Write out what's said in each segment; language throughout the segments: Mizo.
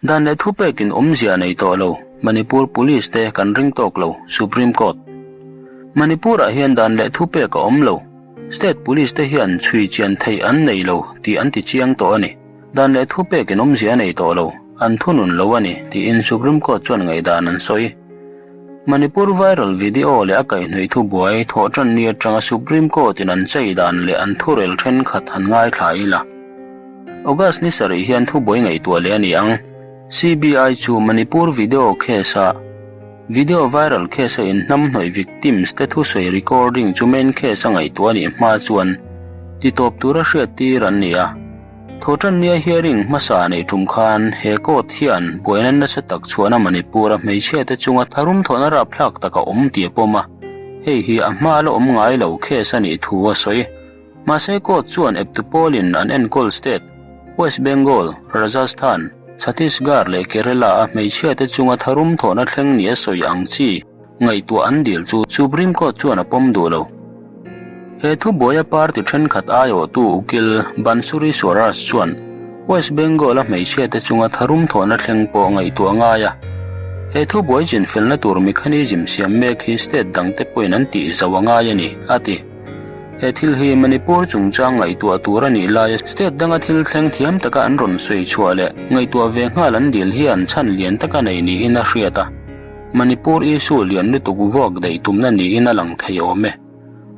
Dan leh thupekin awmzia nei tawh lo, Manipur Police te kan ring tawk lo, Supreme Court. Manipur-ah hian dan leh thupek a awm lo, State Police te hian chhui chian theih an nei lo tih an ti chiang tawh a ni. Dan leh thupekin awmzia a nei tawh lo, an thunun lo a ni, tiin Supreme Court chuan ngaihdan an sawi. Manipur viral video leh a kaihhnawih thubuai thawh tan ni atanga Supreme Court-in an chei dan leh an thurel thenkhat han ngaithla ila. August ni sarih hian thubuai ngaihtuah leh a ni ang. CBI chu Manipur video case-a video viral case-a inhnamhnawih victims te thusawi recording chu main case-a ngaihtuah a nih hma chuan titawp tura hriattir an ni a. Thawhtannia hearing hmasa neih tum khan he court hian buaina nasa tak chhuahna Manipur-a hmeichhia te chunga tharum thawhna rapthlak tak a awm tih a pawm a, hei hi a hma la awm ngai lo case a nih thu a sawi. Mahse court chuan eptu pawlin an enkawl state, West Bengal, Rajasthan, Chhattisgarh leh Kerala-a hmeichhia te chunga tharum thawhna thleng ni a sawi ang chi ngaihtuah an dil chu Supreme Court chuan a pawm duh lo. He thubuaia party thenkhat aiawhtu ukil Bansuri Swaraj chuan West Bengal-a hmeichhiate chunga tharum thawhna thleng pawh ngaihtuah a ngai a. He thubuai chinfelna tur mechanism siam mek hi state dangte pawhin an tih zauh a ngai a ni, a ti. He thil hi Manipur chungchang ngaihtuah tur a nih laia state danga thil thleng thiam taka an rawn sawi chhuah leh ngaihtuah ve nghal an dil hian chhan lian taka nei niin a hriat a. Manipur issue lian lutuk vuak daih tumna niin a lang thei awm e.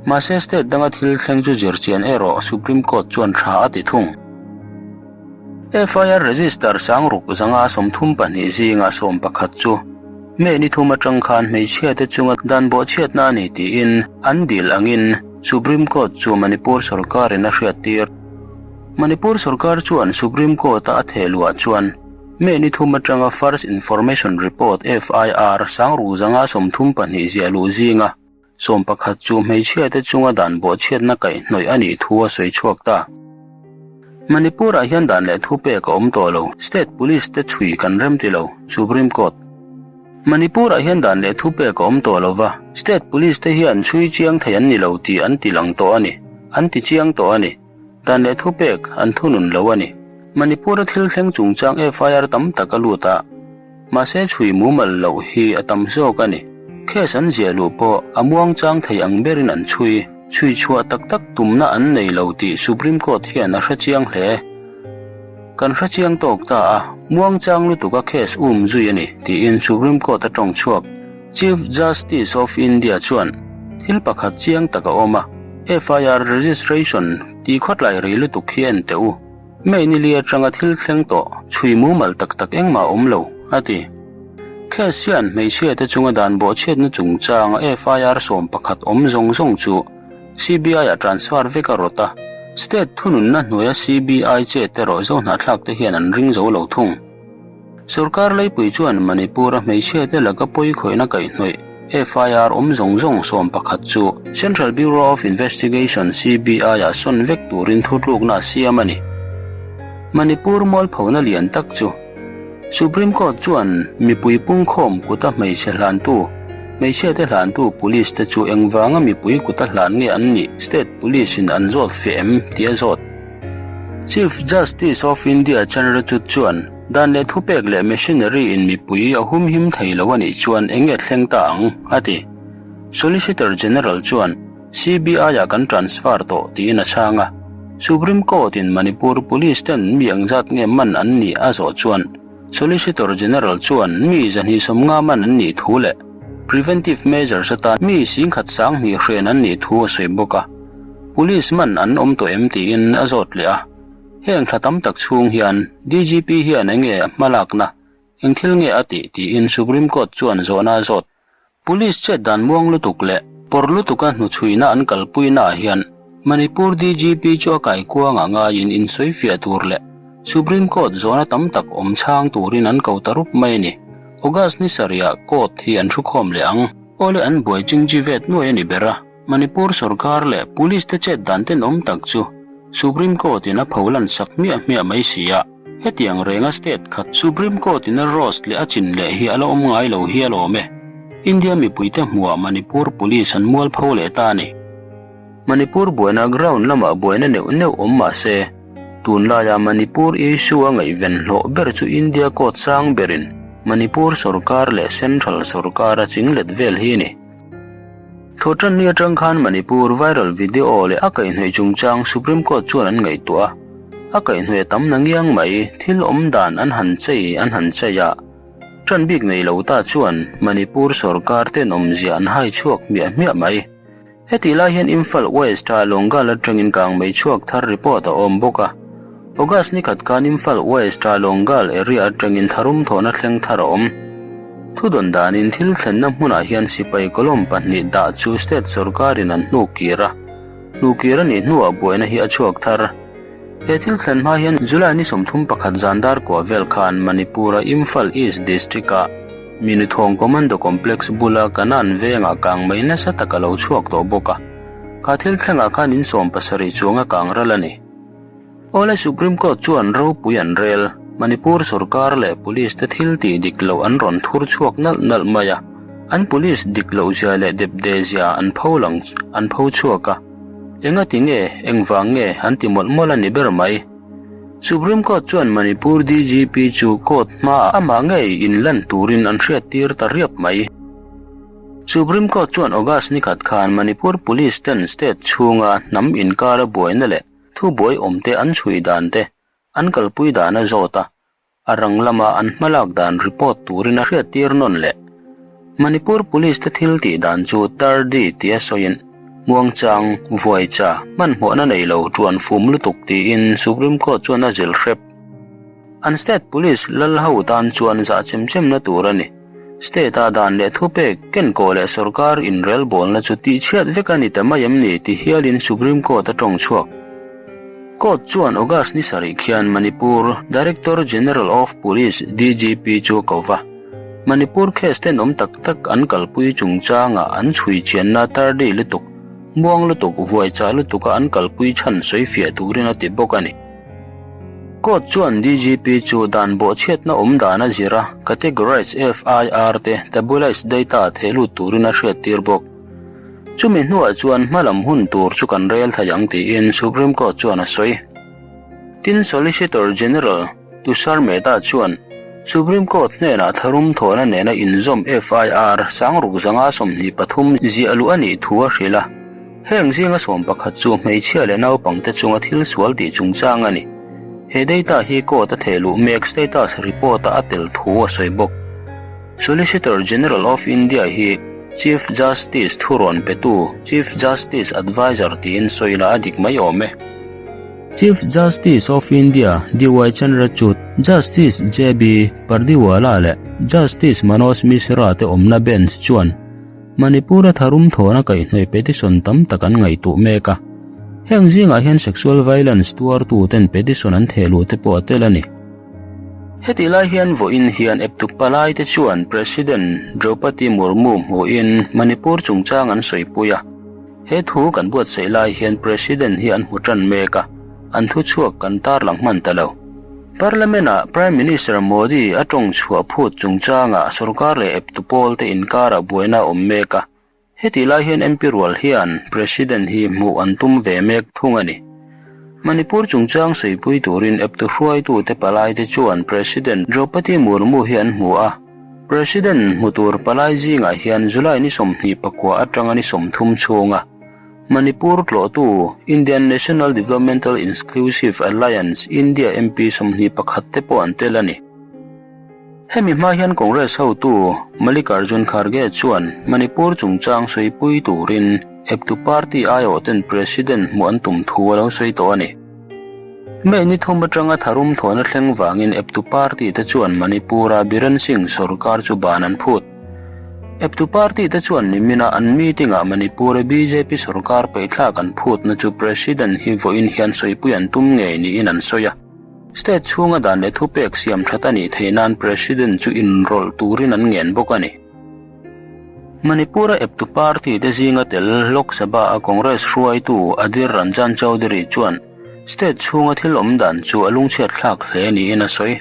Mahse state danga thil thleng chu zirchian erawh Supreme Court chuan tha a ti thung. FIR register sang ruk zanga 32 zinga 11 chu May ni thum atang khan hmeichhia te chunga dan bawhchhiatna a ni tiin an dil angin Supreme Court chu Manipur sorkarin a hriattir. Manipur sorkar chuan Supreme Court-a a thehluah chuan May ni thum atanga First Information Report, FIR, sang ruk zanga 32 ziah luh zinga 11 chu hmeichhiate chunga dan bawhchhiatna kaihhnawih a nih thu a sawi chhuak ta. Manipur-ah hian dan leh thu pek a awm tawh lo, State Police te chhui kan rem ti lo, Supreme Court. Manipur-ah hian dan leh thu pek a awm tawh lo va, State Police te hian chhui chiang thei an ni lo tih an ti lang tawh a ni, an ti chiang tawh a ni. Dan leh thupek an thunun lo a ni. Manipur-a thil thleng chungchang FIR tam tak a lut a, mahse chhui mumal loh hi a tam zawk a ni. Case an ziah luh pawh a muangchang thei ang berin an chhui. Chhui chhuah tak tak tumna an nei lo tih Supreme Court hian a hrechiang hle. Kan hrechiang tawk ta a, muangchang lutuka case um zui a ni, tiin Supreme Court a tawng chhuak. Chief Justice of India chuan thil pakhat chiang tak a awm a, FIR registration tih khawtlai rei lutuk hi en teh u. May ni li atanga thil thleng tawh chhui mumal tak tak engmah a awm lo, a ti. Case hian hmeichhia te chunga dan bawhchhiatna chungchanga FIR 11 awm zawng zawng chu CBI-ah transfer vek a rawt a, state thununna hnuaia CBI chet erawh zohnahthlak te hian an ring zo lo thung. Sorkar leipui chuan Manipur-a hmeichhiate laka pawikhawihna kaihhnawih FIR awm zawng zawng 11 chu Central Bureau of Investigation, CBI, ah sawn vek turin thutlukna a siam a ni. Manipur mualphona lian tak chu Supreme Court chuan mipui pungkhawm kuta hmeichhe hlantu, hmeichhiate hlantu police te chu engvanga mipui kuta hlan nge an nih state police in an zawt feh em tih a zawt. Chief Justice of India Chandrachud chuan dan leh thupek leh machinery in mipui a humhim thei lo a nih chuan eng nge thleng ta ang? a ti. Solicitor General chuan CBI ah kan transfer tawh tiin a chhang a. Supreme Court in Manipur Police ten mi engzat nge man an nih a zawh chuan Solicitor General chuan mi 250 man an nih thu leh preventive measures atan mi 10,200 hren an nih thu a sawi bawk a. Police man an awm tawh em tiin a zawt leh a, heng thla tam tak chhung hian DGP hian eng nge a hmalakna, eng thil nge a tih tiin Supreme Court chuan zawhna a zawt. Police chet dan muang lutuk leh pawr lutuka hnuchhuina an kalpuina ah hian Manipur DGP chu a kaikuangah ngaiin insawifiah tur leh Supreme Court zawhna tam tak awm chhang turin an ko ta rup mai a ni. August ni sarihah court hi an thukhawm leh ang. Awle an buai chingchi vet nuai a ni ber a. Manipur sorkar leh police te chet dan tenawm tak chu Supreme Court in a pholan sak hmiah hmiah mai si a, hetiang renga state khat Supreme Court in a roast leh a chin leh hi a la awm ngai lo hi a lawm e. India mipuite hmuhah Manipur police an mualpho leh ta a ni. Manipur buaina ground lamah buaina neuh neuh awm mah se. Tunlaia Manipur issue a ngaihven hlawh ber chu India court sang berin Manipur sorkar leh Central sorkar a chinglet vel hi a ni. Thawhtanni atang khan Manipur viral video leh a kaihhnawih chungchang Supreme Court chuan an ngaihtuah a, a kaihhnawih a tam na ngiang mai, thil awm dan an han chei an han chei a, tan bik nei lo ta chuan Manipur sorkar tenawmzia an hai chhuak hmiah hmiah mai. Hetih lai hian Imphal West-a Longal atangin kangmei chhuak thar report a awm bawk a. August ni khat khan Imphal West-a Longal area atangin tharum thawhna thleng thar a awm. Thudawn danin thil thlenna hmunah hian sipai column pahnih dah chu state sorkarin an hnukir a, hnukir a nih hnuah buaina hi a chhuak thar. He thil thlen hma hian July ni 31 zan dar kua vel khan Manipur-a Imphal East District-ah Minuthawng Commando Complex bula Kanan vengah kang mai nasa tak a lo chhuak tawh bawk a, kha thil thlengah khan in 70 chuang a kang ral a ni. Awle Supreme Court chuan ropui an rel, Manipur sorkar leh Police te thil tih dik loh an rawn thur chhuak nalh nalh mai a, an Police dik loh zia leh depde zia an pho lang an pho chhuak a, engati nge, engvang nge an ti mawlh mawlh a ni ber mai. Supreme Court chuan Manipur DGP chu court hmaah amah ngei inlan turin an hriattir ta riap mai. Supreme Court chuan August ni khat khan Manipur Police ten state chhunga hnam inkara buaina leh thubuai awmte an chhui dan te an kalpui dan a zawt a, A rang lama an hmalak dan report turin a hriattir nawn leh. Manipur Police te thil tih dan chu Tardi tia sawiin, Muangchang, Vuaicha, hmanhmawhna nei lo tuan fum lutuk tiin Supreme Court chuan a zilh hrep. An State Police lal ho tan chuan zah chem chemna tur a ni. State-a dan leh thupek, kenkawh leh sorkar inrelbawlna chu tihchhiat vek a ni ta mai em ni ti hialin Supreme Court a tawng chhuak. Court chuan August ni sarih khian Manipur Director General of Police, DGP, chu a ko va. Manipur case tenawm tak tak an kalpui chungchanga an chhui chianna tardi lutuk, muang lutuk, vuaichah lutuka an kalpui chhan sawifiah turin a ti bawk a ni. Court chuan DGP chu dan bawhchhiatna awm dan a zir a, categorize FIR te tabulise data theh lut turin a hriattir bawk. Chumi hnuah chuan hmalam hun tur chu kan rel thei ang tiin Supreme Court chuan a sawi. Tin, Solicitor General Tushar Mehta chuan Supreme Court hnenah tharum thawhna nena inzawm FIR 6023 ziah luh a nih thu a hrilh a. Heng zinga sawm pakhat chu hmeichhia leh naupangte chunga thil sual tih chungchang a ni. He data hi court a theh luh mek status report-a a tel thu a sawi bawk. Solicitor General of India hi Chief Justice thurawn petu, Chief Justice Adviser tiin sawi la a dik mai awm e. Chief Justice of India DY Chandrachud, Justice JB Pardiwala leh Justice Manoj Mishra te awmna bench chuan Manipur-a tharum thawhna kaihhnawih petition tam tak an ngaihtuah mek a. Heng zingah hian sexual violence tuartuten petition an theh luh te pawh a tel a ni. Hetih lai hian vawiin hian eptu palaite chuan President Draupadi Murmu hmuhin Manipur chungchang an sawipui a. He thu kan buatsaih lai hian President hi an hmu tan mek a, an thuchhuak kan tarlang hman ta lo. Parliament-ah Prime Minister Modi a tawng chhuah phut chungchangah sorkar leh eptu pawlte inkarah buaina a awm mek a. Hetih lai hian MP rual hian President hi hmuh an tum ve mek thung a ni. Manipur chungchang saipui turin eptu hruaitute palaite chuan President Draupadi Murmu hi an hmu a. President hmu tur palai zingah hian July ni 29 atanga ni 30 chhunga Manipur tlawhtu Indian National Developmental Inclusive Alliance India MP 21 te pawh an tel a ni. Hemi hma hian Congress hotu Mallikarjun Kharge chuan Manipur chungchang sawipui turin eptu party aiawhten President hmuh an tum thu a lo sawi tawh a ni. May ni thum atanga tharum thawhna thleng vangin eptu party te chuan Manipur-a Biren Singh sorkar chu ban an phut. Eptu party te chuan nimina an meeting-ah Manipur-a bjp sorkar peihthlak an phutna chu President hi vawiin hian sawipui an tum ngei niin an sawi a. State chhunga dan leh thupek siam that a nih theih nan President chu inrawlh turin an ngen bawk a ni. Manipur-a eptu party te zinga tel Lok Sabha-a Congress hruaitu Adhir Ranjan Chowdhury chuan state chhunga thil awm dan chu a lungchhiat thlak hle niin a sawi.